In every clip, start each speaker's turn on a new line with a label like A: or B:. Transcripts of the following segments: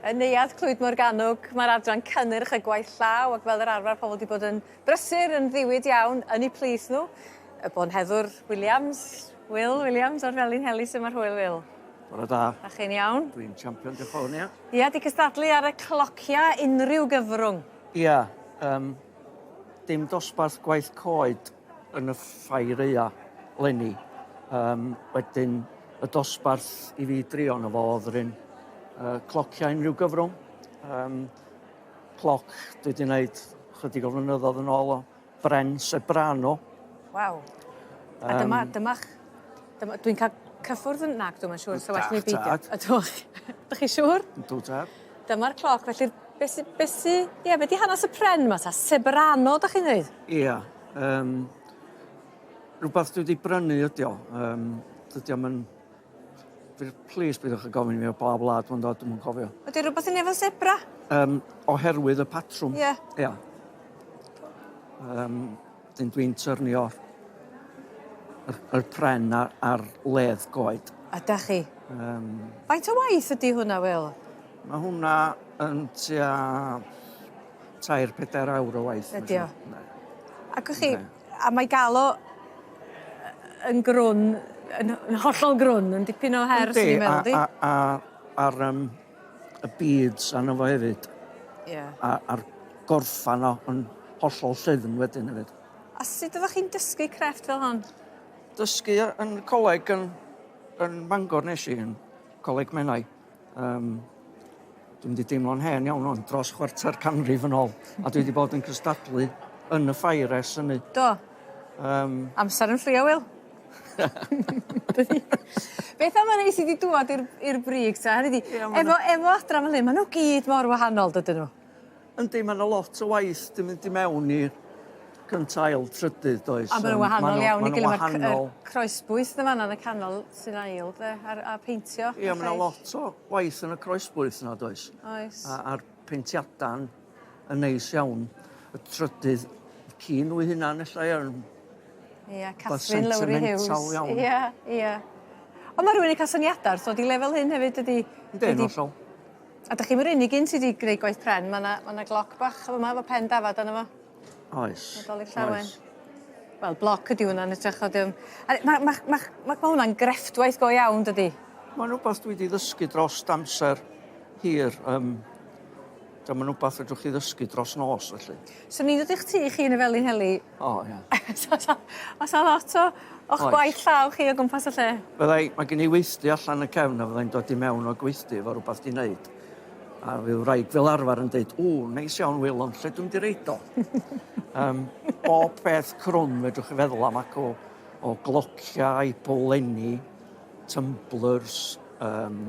A: Yn Neuadd Clwyd Morgannwg, mae'r adran cynnyrch y gwaith llaw ac fel yr arfer pobl wedi bod yn brysur yn ddiwyd iawn yn eu plith nhw. Y bonheddwr Williams, Will Williams o'r Felin Heli sy'n mae'r hwyl Will.
B: Bore da.
A: Da chi'n iawn?
B: Dwi'n champion diolch yn fawr, ia.
A: Ia, di cystadlu ar y clocia unrhyw gyfrwng.
B: Ia, um, dim dosbarth gwaith coed yn y ffair aea 'leni. Yym wedyn y dosbarth i fi drio arno fo o'dd yr un yy clociau unrhyw gyfrwng. Yym cloc dwi 'di neud chydig o flynyddodd yn ôl o bren Sebrano.
A: Waw. A dyma dyma'ch dyma dwi'n ca'l cyffwrdd yn nag dwi'm yn siŵr sa well i mi beidio. Ydwch. Dych chi siŵr?
B: Yndw tad.
A: Dyma'r cloc felly be' sy be' sy ie be' 'di hanes y pren 'ma ta? Sebrano 'dach chi'n ddeud?
B: Ia yym rwbath dwi 'di brynu ydi o yym dydi o'm yn Plîs peidiwch â gofyn i fi o ba wlad ma'n dod dwi'm yn cofio.
A: Ydi o rwbath i neu' efo sebra?
B: Yym oherwydd y patrwm.
A: Ie.
B: Ia. Yym 'dyn dwi'n tyrnio yr yr pren ar ar ledd goed.
A: Ydach chi?
B: Yym.
A: Faint o waith ydi hwnna Wil?
B: Ma' hwnna yn tua tair pedair awr o waith.
A: Ydi o? Ac wch chi, a mae ga'l o yn grwn yn yn hollol grwn yn dipyn o her swn i'n meddwl yndi?
B: A a a a'r yym y beads arno fo hefyd.
A: Ie.
B: A a'r gorffan o yn hollol llyfn wedyn hefyd.
A: A sut oddach chi'n dysgu crefft fel hon?
B: Dysgu yn coleg yn yn Mangor nesh i yn Coleg Menai. Yym dwi'n mynd i deimlo'n hen iawn ŵan, dros chwarter canrif yn ôl, a dwi 'di bod yn cystadlu yn y ffair ers hynny.
A: Do.
B: Yym.
A: Amser yn ffrio Wil. Dydi? Beth am y rei sy 'di dŵad i'r i'r brig ta? Hynny 'di efo efo adra fel hyn ma' n'w gyd mor wahanol dydyn nhw?
B: Yndi ma' 'na lot o waith 'di mynd i mewn i'r cynta ail trydydd does?
A: A ma' n'w wahanol iawn i gilydd ma'r c- yr croesbwyth yn fan 'na yn y canol sy'n ail 'de a'r a peintio.
B: Ia ma' 'na lot o waith yn y croesbwyth 'na does?
A: Oes.
B: A a'r peintiada'n yn neis iawn. Y trydydd ci nhw 'u hunan ella ia?
A: Ia Catherine Lowri Hughes.
B: Iawn.
A: Ia ia. On' ma' rhywun yn ca'l syniada wrth ddod i lefel hyn hefyd dydi?
B: Yndi yn hollol.
A: A 'dych chi'm yr unig un sy 'di greu gwaith pren ma' 'na ma' 'na gloc bach yn fama efo pen dafad arno fo.
B: Oes.
A: Nadolig Llawen. Oes. Wel bloc ydi hwnna yn ytrach o dim a ma' ma' ma' ma' hwnna'n grefftwaith go iawn dydi?
B: Ma'n wbath dwi 'di ddysgu drost amser hir yym 'di o'm yn wbath fedrwch chi ddysgu dros nos felly.
A: Swn i'n dod i'ch tŷ chi yn y Felinheli.
B: O ia.
A: Sa sa o's 'a lot o o'ch
B: Oes.
A: gwaith llaw chi o gwmpas y lle?
B: Fyddai ma' gen i weithdy allan y cefn a fyddai'n dod i mewn o'r gweithdy efo rwbath 'di neud. A fydd wraig fel arfar yn deud ww neis iawn Wil ond lle dwi'n mynd i reid o? Yym bob peth crwn fedrwch chi feddwl am ac o o glociau, bowlenni, tumblers, yym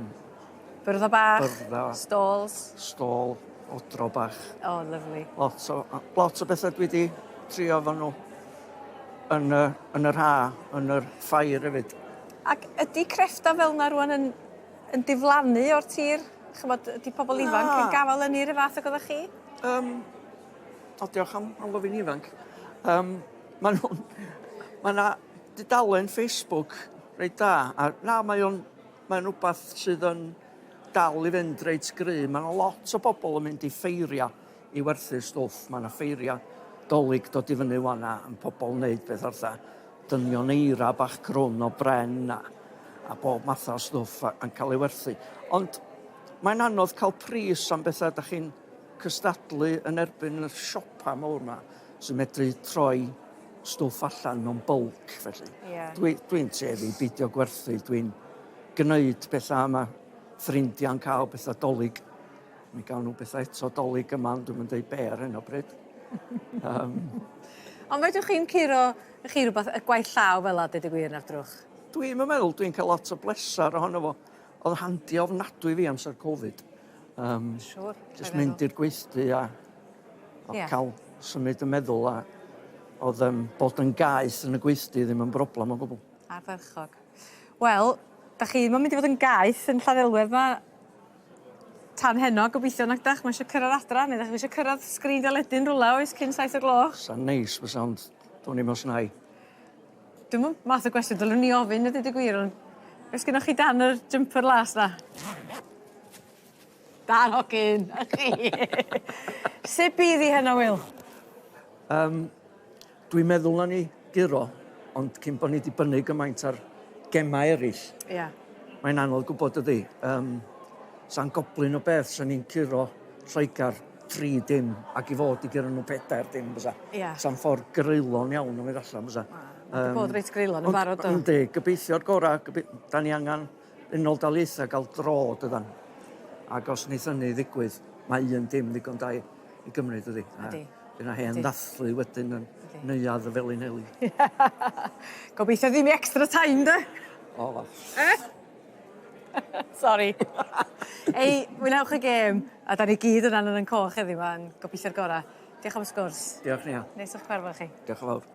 A: Byrdda bach.
B: Byrdda.
A: Stalls.
B: Stôl, odro bach.
A: O lyfli.
B: Lot o lot o betha dwi 'di trio efo n'w yn y yn yr ha, yn yr ffair hefyd.
A: Ac ydi creffta fel 'na rŵan yn yn diflannu o'r tir? Ch'mod ydi pobol ifanc yn gafal yn 'r un fath ag oddach chi?
B: Yym o diolch am alw fi'n ifanc. Yym ma' nw'n ma' 'na dudalen Facebook reit da a na mae o'n Mae'n rwbath sydd yn dal i fynd reit gry. Ma' 'na lot o bobl yn mynd i ffeiria i werthu stwff. Ma' 'na ffeiria 'Dolig dod i fyny 'wan a yn pobl neud petha fatha dynion eira bach crwn o bren a a bob matha o stwff a yn ca'l ei werthu. Ond mae'n anodd ca'l pris am betha 'dach chi'n cystadlu yn erbyn y siopa mowr 'ma sy'n medru troi stwff allan mewn bulk felly.
A: Ie.
B: Dwi dwi'n tueddu i beidio gwerthu dwi'n gneud petha a ma' ffrindia'n ca'l petha 'Dolig. Mi gawn nhw betha eto 'Dolig yma ond dwi'm yn deud be' ar hyn o bryd. Yym.
A: Ond fedrwch chi'm curo chi rwbath y gwaith llaw fel 'a deud y gwir na fedrwch?
B: Dwi'm yn meddwl dwi'n ca'l lot o blesar ohono fo. O'dd yn handi ofnadwy i fi amser Covid. Yym.
A: Siŵr.
B: Jyst mynd i'r gweithdy a a
A: Ie.
B: ca'l symud y meddwl a o'dd yym bod yn gaeth yn y gweithdy ddim yn broblem o gwbwl.
A: Ardderchog. Wel, 'dach chi ddim yn mynd i fod yn gaeth yn Llanelwedd 'ma tan heno gobeithio nag 'dach? Ma' isio cyrradd adra neu 'dach chi isio cyrradd sgrin deledu'n rwla oes cyn saith o gloch?
B: Sa'n neis fysa ond dwn i'm os 'nai.
A: Dwi'm yn math o gwestiwn dylwn i ofyn a deud y gwir ond be' sgynnoch chi dan yr jumper las 'na? Da'r hogyn, a chi. Sut bydd hi heno, Wil?
B: Um, dwi'n meddwl na ni guro, ond cyn bod ni dibynnu gymaint ar gemau eraill.
A: Ia.
B: Mae'n anodd gwybod ydy. Um, sa'n goblin o beth, sa'n ni'n curo Lloegr 3-0 ac i fod i guro nhw 4-0 fysa.
A: Ia.
B: Sa'n ffordd greulon iawn o fynd allan fysa.
A: Mae 'di bod reit greulon yn barod do?
B: Yndi, gobeithio'r gorau. Gobe da ni angen Unol Daleithiau gael dro dydan. Ac os wneith hynny ddigwydd, mae un dim ddigon da i, i Gymru dydi?
A: Ydi.
B: Fydd 'na hen ddathlu wedyn yn neuadd y Felinheli.
A: Gobeithio ddim i extra time de?
B: O, wel.
A: Eh? Sori. Ei, mwynhewch y gêm. A da ni gyd yn angen yn coch heddiw 'ma yn gobeithio'r gorau. Diolch am y sgwrs.
B: Diolch Nia.
A: Neis o'ch cyfarfod chi.
B: Diolch yn fawr.